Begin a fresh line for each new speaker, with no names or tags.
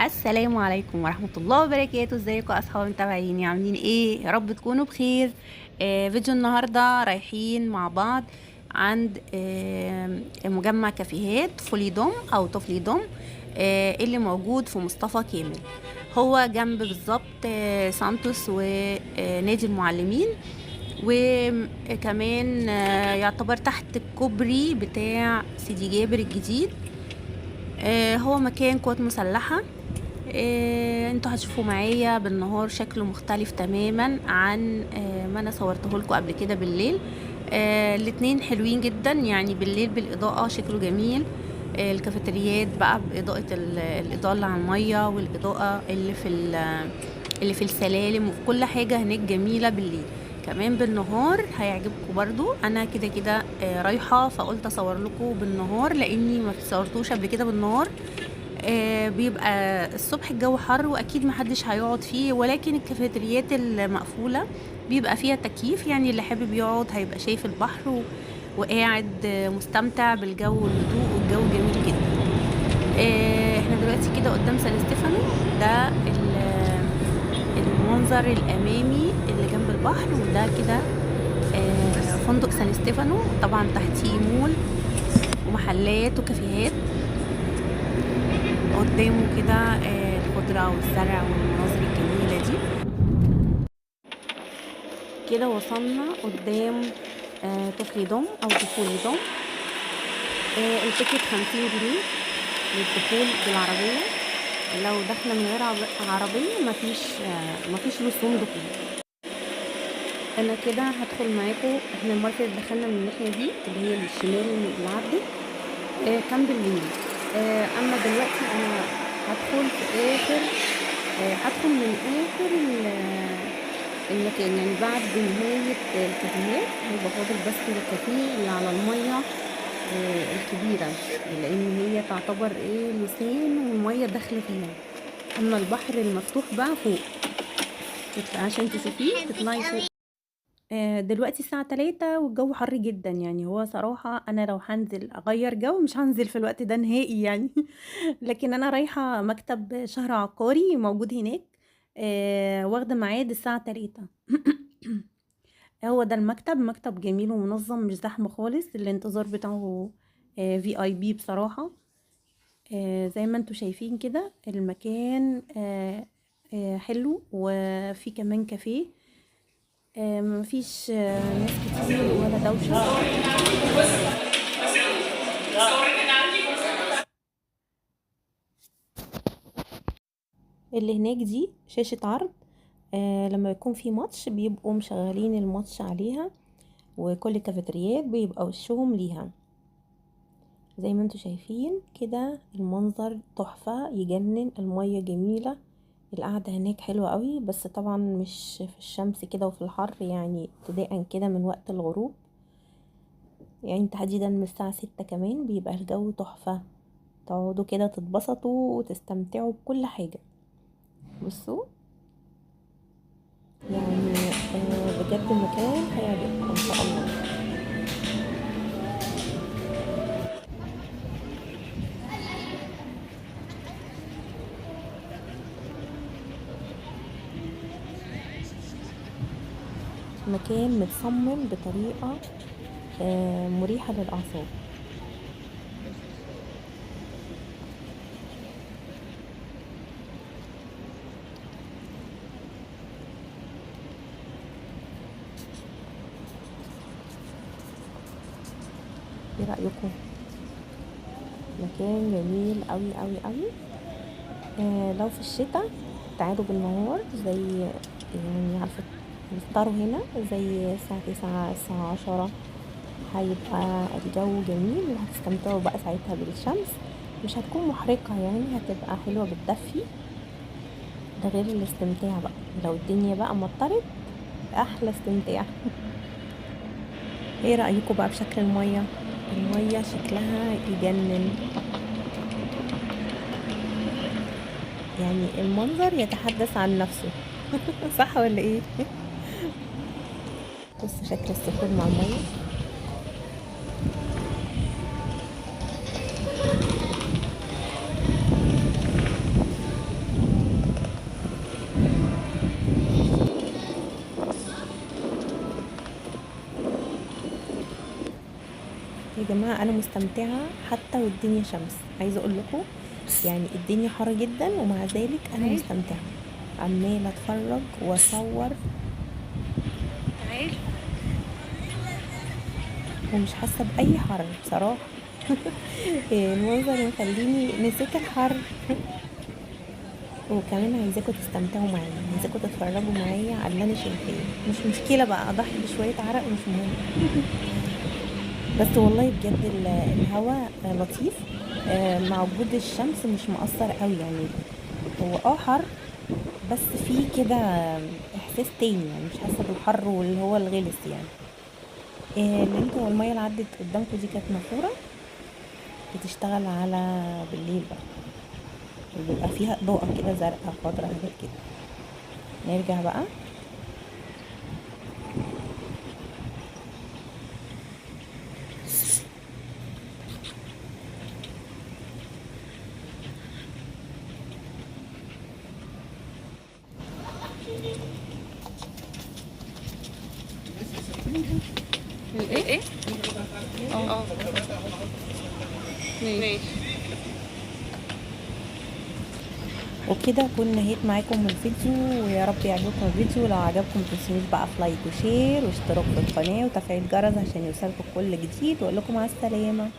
السلام عليكم ورحمة الله وبركاته. ازيكم اصحابي متابعيني؟ عاملين ايه؟ يا رب تكونوا بخير. فيديو النهاردة رايحين مع بعض عند مجمع كافيهات فوليدوم او طفليدوم، اللي موجود في مصطفى كامل. هو جنب بالظبط سانتوس ونادي المعلمين، وكمان يعتبر تحت الكوبري بتاع سيدي جابر الجديد. هو مكان قوات مسلحة. انتوا هتشوفوا معايا بالنهار شكله مختلف تماما عن ما انا صورته لكم قبل كده بالليل. الاتنين حلوين جدا، يعني بالليل بالاضاءة شكله جميل. الكافيتريات بقى باضاءة الاضاءة اللي على المية، والاضاءة اللي في السلالم، وفي كل حاجة هناك جميلة بالليل. كمان بالنهار هيعجبكم برضو. انا كده كده رايحة، فقلت اصور لكم بالنهار لاني ما صورتوش قبل كده بالنهار. بيبقى الصبح الجو حر واكيد محدش هيقعد فيه، ولكن الكافيتريات المقفولة بيبقى فيها تكييف، يعني اللي حابب يقعد هيبقى شايف البحر وقاعد مستمتع بالجو والهدوء، والجو جميل جدا. احنا دلوقتي كده قدام سان ستيفانو، ده المنظر الامامي اللي جنب البحر، وده كده فندق سان ستيفانو، طبعا تحتيه مول ومحلات وكافيهات، قدامه كده الخضرة والزرع والمناظر الجميلة دي. كده وصلنا قدام طفليدوم أو طفوليدوم. ال ticket 50 جنيه للدخول بالعربية، لو داخلة من غير عربية مفيش رسوم دخول. أنا كده هدخل معاكم. احنا المرة اللي دخلنا من الناحية دي اللي هي الشمال اللي عدت، كان بالليل. اما دلوقتي انا هدخل في اخر، هدخل من اخر المكان، يعني بعد نهاية الكافيهات هيبقى فاضل بس الكافيه اللي على المية، الكبيرة، لان هي تعتبر لسان والمية داخلة فيها. اما البحر المفتوح بقى فوق، عشان تشوفيه تطلعي فوق. دلوقتي الساعة 3 والجو حر جدا، يعني هو صراحة أنا لو هنزل أغير جو مش هنزل في الوقت ده نهائي يعني. لكن أنا رايحة مكتب شهر عقاري موجود هناك، واخدة ميعاد الساعة 3. هو ده المكتب، مكتب جميل ومنظم، مش زحمة خالص، الانتظار بتاعه، في اي بي بصراحة. زي ما انتوا شايفين كده المكان، حلو، وفي كمان كافيه. مفيش ناس كتير ولا دوشة. اللي هناك دي شاشة عرض، لما يكون في ماتش بيبقوا مشغلين الماتش عليها، وكل الكافيتريات بيبقى وشهم ليها. زي ما انتوا شايفين كده المنظر تحفة يجنن، المية جميلة، القعدة هناك حلوة قوي، بس طبعا مش في الشمس كده وفي الحر، يعني ابتداء كده من وقت الغروب، يعني تحديدا من الساعة 6 كمان بيبقى الجو تحفة، تقعدوا كده تتبسطوا وتستمتعوا بكل حاجة. بصوا بجد المكان هيعجبكم ان شاء الله. مكان متصمم بطريقة مريحة للأعصاب. ايه رأيكم؟ مكان جميل قوي قوي قوي. لو في الشتاء تعالوا بالنهار، زي يعني عارفة تفطروا هنا زي الساعة 9 الساعة 10، هيبقى الجو جميل وهتستمتعوا بقى ساعتها بالشمس، مش هتكون محرقة يعني، هتبقى حلوة بتدفي. ده غير الاستمتاع بقى لو الدنيا بقى مطرت، احلى استمتاع. ايه رأيكم بقى بشكل المية؟ المية شكلها يجنن، يعني المنظر يتحدث عن نفسه. صح ولا ايه؟ بصوا شكل الصخور مع المية. جماعة انا مستمتعه حتى والدنيا شمس، عايزه اقول لكم يعني الدنيا حر جدا ومع ذلك انا مستمتعه، عماله اتفرج واصور ومش حاسه باي حر بصراحة. المنظر مخليني نسيت الحر. وكمان عايزاكم تستمتعوا معايا، عايزاكم تتفرجوا معايا على اللي انا شايفاه، مش مشكلة بقى اضحي بشوية عرق مش مهم. بس والله بجد الهواء لطيف، مع وجود الشمس مش مؤثر قوي، يعني هو حر بس في كده احساس تاني، يعني مش حاسه بالحر واللي هو الغلس يعني. اللي انتوا المية اللي عدت قدامكم دي كانت نافورة بتشتغل على بالليل بقى، وبيبقى فيها اضاءه كده زرقاء خضراء حاجات كده. نرجع بقى
الايه؟ اه ماشي.
وكده اكون نهيت معاكم الفيديو، ويا رب يعجبكم الفيديو. لو عجبكم متنسوش بقى في like و share واشتراك في القناة وتفعيل الجرس عشان يوصلكم كل جديد، واقول لكم مع السلامة.